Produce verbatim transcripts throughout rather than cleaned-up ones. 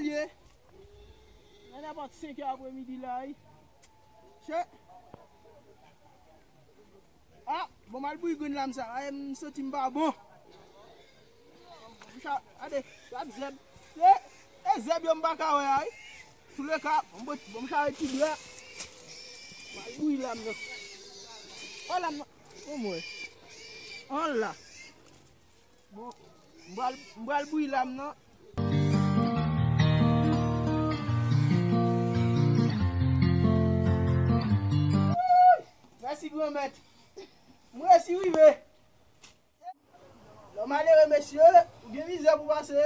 Ye. Nan nenpòt senk è apremidi la, wi. Che. Ah, bon, m al bouyi grenn lam sa. Ay, m santi m pa bon. Gade, gad zèb. E, e zèb yo m pa ka wè a, wi. Touleka, bon, bon, bon, m chare ti bra. M al bouyi lam nan. Ò, lam nan. Bon, mwen. An la. Bon, m pral, m pral bouyi lam nan. Wouy! Mèsi, Granmèt. M resi rive. Lè w malere, mesye, ou gen mizè pou pase.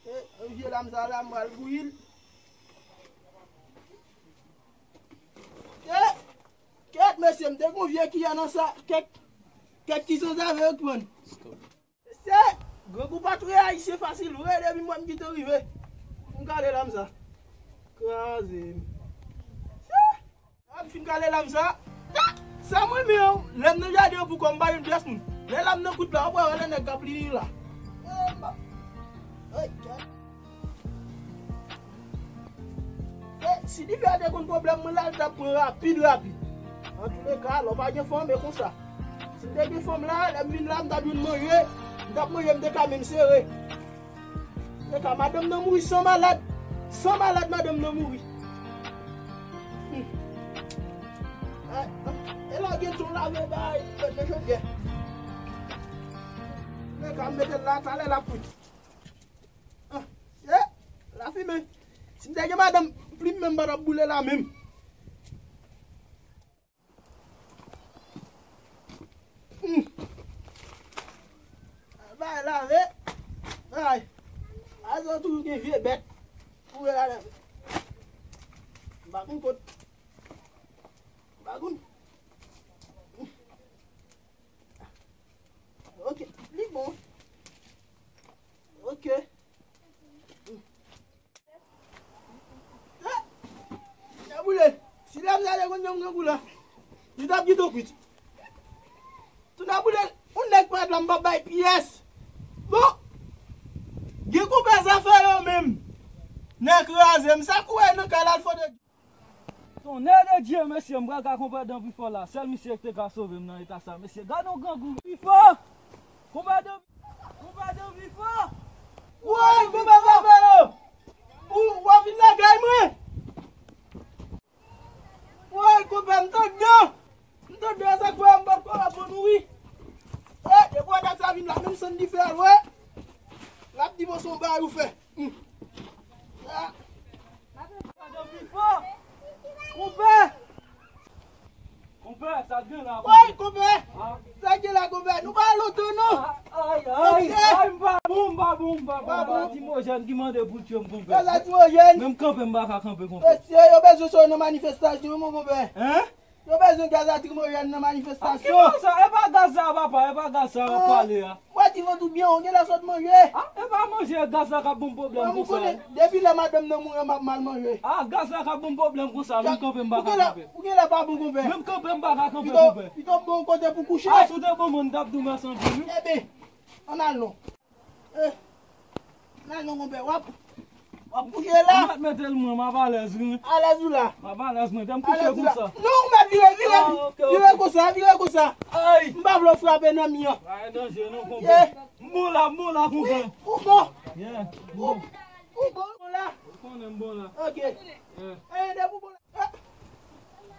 E, vye lam sa la, m pral bouyi l. E, kèt, mesye, m te gon vye kiya nan sa, kèk, kèk ti sanzave yo k pran. Mesye, grangou pa t reyisi fasil vre, depi m wè m kite rive. M kale lam sa. Kraze m. Lè m fin kale lam sa, sa mwen menm, lè m nan jaden an pou kò m pa jwenn pyès moun. Lè lam nan kout la, w ap wè lè nèg k ap li la. E, m pa, e, kè. E, si dife a te konn pwoblèm mwen la, l t ap pran rapid, rapid. Antouleka, lè w pa gen fanm, e konsa. Si m te gen fanm la, lè m vin la, m t ap jwenn manje, m t ap manje, m te ka menm sere. Leka, madanm nan mouri san malad. San malad, madanm nan mouri. Hmm. E, e la gen tou lave bay, mèt nan chodyè. Leka, m mete l la, talè l ap kwit. Ah, e, la fimen. Si m te gen madanm, plim menm pa t ap boule la menm. Hmm. Bay lave. Bay. Azo toujou gen vye bèt. Pou yo ladan. M pa konn kot. M pa konn. Ok. Li bon. Ok. Tou nèboule. Si lè m sa te konn jan m grangou la, li t ap kite w kwit. Tou nèboule, yon nèg pa t la m p ap bay pyès. Bon, gen konpè zafè yo menm. Nèg kraze m, sa koure nan kay la, l fò de Tonnè de Dye, mesye, m pral ka konpè dan pi fò la. Sèl misye ki te ka sove m nan eta sa. Mesye, gade yon grangou. Pi fò! Konpè dan, konpè dan pi fò! Woy, konpè sa fè yo! Ou, w ap vin lakay mwen? Woy, konpè, m tande! M tande sa k fè m p ap kapab pou nouri. E, depi w dat sa vin la, menm sann dife a lwe. L ap di bon se yon bagay ou fè. Hmm. Ah. Konpè! Konpè, sa k gen la, konpè? Woy, konpè! Ah. Sa k gen la, konpè? Nou pa lontan, non. Ah, ay, ay, ay, m pa bon, m pa bon, m pa bon. Lakrimojèn ki mande pou l tye m, konpè. Lakrimojèn. Menm kanpe, m pa ka kanpe, konpè. Mesye, yo bezwen sa nan manifestasyon, mon konpè. Hein? Yo bezwen gaz lakrimojèn nan manifestasyon. Ah, ki gaz sa? E pa gaz sa, papa, e pa gaz sa w ap pale a. Mwen di vant ou byen, ou genlè sot manje. Ah, e pa manje, e gaz la k ap ban m pwoblèm konsa. Mwen, ou konnen, depi lè madanm nan mouri, m ap mal manje. Ah, gaz la k ap ban m pwoblèm konsa, menm kanpe m pa ka kanpe. Ou genlè pa bon, konpè. Menm kanpe m pa ka kanpe, konpè. Pito, pito m ba w kote pou kouche. Ah, si w te ban mwen, m t ap di w mèsi anpil, wi. Eben, ann al non. Eh, nan non, konpè, w ap, w ap kouche la. M ap mete l mwen, m ap alèz, wi. Alèz ou la? M ap alèz mwen, te m kouche konsa. Non, ou mèt vire, vire, ah, ok, vire konsa, vire konsa. Ay! M pa vle w frape nan mi an. Pa gen danje non, konpè. Yeah. M bon la, m bon la, konpè. Wi, ou bon. Yeah. Ou, ou bon la. Ou konnen m bon la. Ok. Yeah. Eh, depi ou bon la. Ah.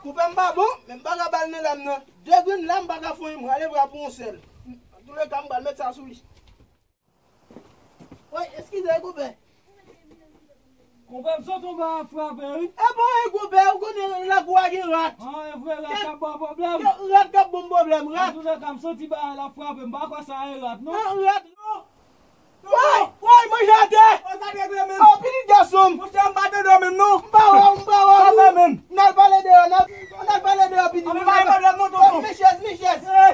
Konpè m pa bon, men m pa ka ba l nan lam nan. De grenn lam m pa ka fon yon, m rale bra pou yon sèl. Antouleka, m pral met sa sou li. Woy, eskize, konpè. Konpè, m santi yon bagay ap frape, wi. E bon, e konpè, ou konnen lakou a gen rat. Ah, e vre, rat k ap ba w pwoblèm. Rat k ap ban m pwoblèm, rat. Antouleka, m santi bagay la ap frape, m pa kwè sa e rat, non. Non, rat, non. Woy, woy, manje atè. O, sa te vre menm. O, pitit gason m. Monchè, m pa tande w menm, non. M pa wè w, m pa wè w. Sa fè menm. N al pale deyò, n al, n al pale deyò, pitit. Anben, pa gen pwoblèm, non, tonton. Mechez, mechez. Eh.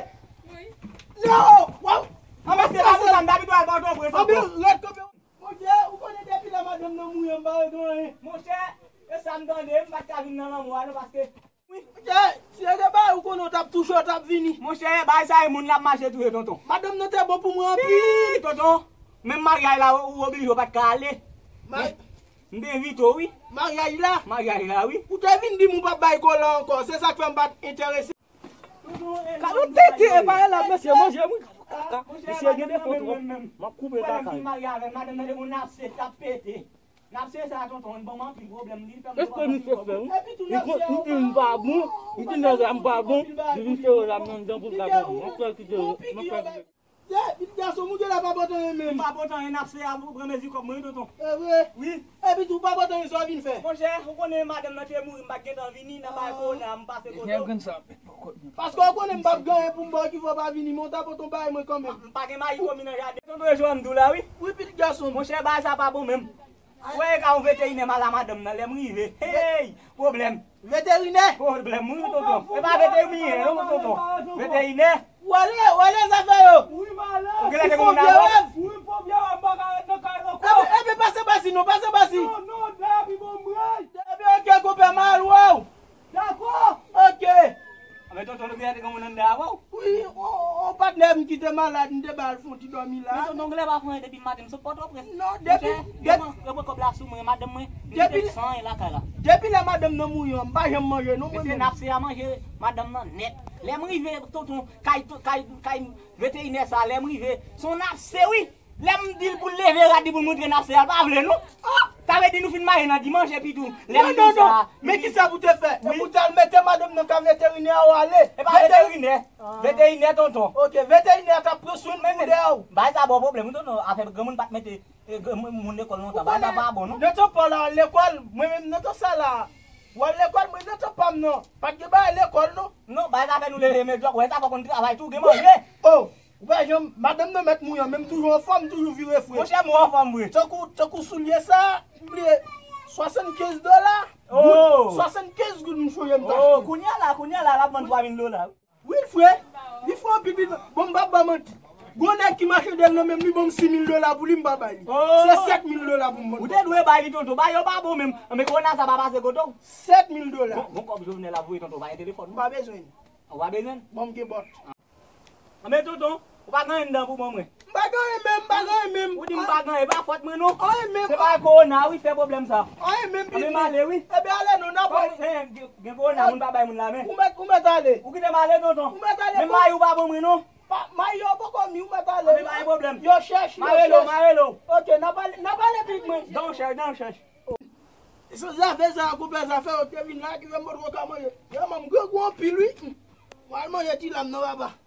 Non, waw. Anben, se pa pou sa m t ap di w al ba w tonton. Anben, rèt kanpe. Monchè, ou konnen depi lè madanm nan mouri an, m pa regle anyen. Monchè, e sa m tande, m pa t ka vin nan lanmò a non, paske, wi, monchè, si se te bagay ou konnen, w t ap touche, w t ap vini. Monchè, bagay sa e moun l ap mache touye, tonton. Madanm nan te bon pou mwen anpil. Wi, tonton, menm maryaj la, ou oblije w pa t ka ale. M te envite w, wi. Maryaj la? Maryaj la, wi. Ou te vin di m ou p ap bay kola ankò. Se sa k fè m pa t enterese. Gade yon tete, e pa la, mesye, manje, wi. Kaka. Mesye, gen defo twòp. M ap koupe kaka. Maryaj avè madanm nan, depi w n ap se t ap pete. N ap se sa, tonton, li ban m anpil pwoblèm, li fè m. Èske misye fè, wi? Li di m pa bon, li di nèg la m pa bon, li vin sere la m nan anndan pou l ka bon. Mwen fè kite, mwen fè kite. Pitit gason, moun gen la pa pote anyen menm. M pa pote anyen, n ap se a pou pran mezi kòb mwen, tonton. E vre? Wi. Epi tou, pa pote anyen, sa w vin fè? Monchè, ou konnen madanm nan te mouri, m pa t gentan vini, nan bagay kowona, m pase kote w. Paske w konnen m p ap gen anyen pou m ba w ki fè w pa vini, men w ta pote yon bagay mwen kanmenm. M pa gen mayi komi nan jaden. Tonton, e jwè m di w la, wi. Wi, pitit gason m. Monchè, bagay sa pa bon menm. Wè, e ka yon veterinè m al a madanm nan, lè m rive. Hey! Pwoblèm. Veterinè? Pwoblèm, wi, tonton. E pa veterinè, non, tonton. Veterinè. W ale, w ale zafè yo. Ou genlè te gen moun avè w? Wi, m fè yon vye rèv. Wi, m fè yon vye rèv, m pa ka ret nan kay la ankò. Epi, epi pase pasi, non, pase pasi. Non, non, dèyè pi bon, m rèy. Epi, oke, konpè, m al wè w. Dakò. Oke. A, men tonton, nou genlè te gen moun anndan avè w? Wi, on, on patnè m ki te malad, m te ba l fè yon ti dòmi la. Men tonton, genlè pa fè anyen depi maten, m sot Pòtoprens. Non, depi, depi, yo pran kòb la sou mwen, madanm mwen, m kite san anyen lakay la. Depi lè madanm nan mouri an, m pa janm manje, non, mwen menm. Mesye, n ap se a manje madanm nan nèt. Lè m rive, tonton, kay, kay, kay veterinè sa, lè m rive, se yon n ap se, wi. Lè m di l pou l leve rad li pou l montre n ap se a, l pa vle, non. Sa vle di nou fin marye nan dimanch epi tou. Lè m di sa. Non, non, non. Men kisa pou te fè? Wi. Pou t al mete madanm nan ka veterinè a w ale. E pa veterinè. Veterinè, tonton. Oke, veterinè a t ap pran swen pou dèyè w. Bagay sa ba w pwoblèm, wi, tonton. Afè granmoun pa t mete, e, granmoun, moun lekòl lontan. Bagay sa pa bon, non. Nan tan pa w la, lekòl, mwen menm nan tan sa la. W al lekòl, mwen nan tan pa m nan. Pa t gen bagay lekòl, non. Non, bagay sa fè nou leve medyòk. Wè sa fò konn travay tou, gen manje. Oh! Ou pa janm, madanm nan mèt mouyan, men m toujou anfòm, m toujou vire fre. Monchè, m anfòm vre. Tankou, tankou soulye sa, m bliye swasannkenz dola. Oh! Swasannkenz goud m chonje m t achte. Oh, kounye a la, kounye a la, l ap vann twa mil dola. Wi, l fre. Li fre anpil, li fre. Bon, m p ap ba w manti. Gon nèg ki mache dèyè l nan men m, li ban m sis mil dola pou li, m pa bay li. Oh! Se sèt mil dola pou m vann. Ou te dwe bay li, tonton. Bagay yo pa bon menm. Men kowona sa pa pase kote w. Sèt mil dola. Bon, bon kòb Jovenel ap voye, tonton, pa gen telefòn. M pa bezwen. Ou pa bezwen? Bon, m gen bòt. Anben tonton, ou pa gen anyen anndan pou ban mwen. M pa gen anyen menm, m pa gen anyen menm. Ou di m pa gen anyen, e pa fòt mwen non. Anyen menm. Se pa kowona wi fè pwoblèm sa. Anyen menm. Anben m ale wi. Ebyen ale non, n ap wè. Gen, gen kowona, moun pa bay moun lamen. Ou mèt, ou mèt ale. Ou kite m ale tonton. Ou mèt ale. Men mayi ou pa ban mwen non. Pa, mayi yo poko mi, ou mèt ale. Anben pa gen pwoblèm. Yo chèch, yo chèch. M a rele w, m a rele w. Oke, n ap ale, n ap ale pitit mwen. Dan w chèch, dan w chèch. Se zafè sa, konpè, zafè yo te vin la ki fè m potko ka manje. Vrèman, m grangou anpil wi. M al manje ti lam nan papa.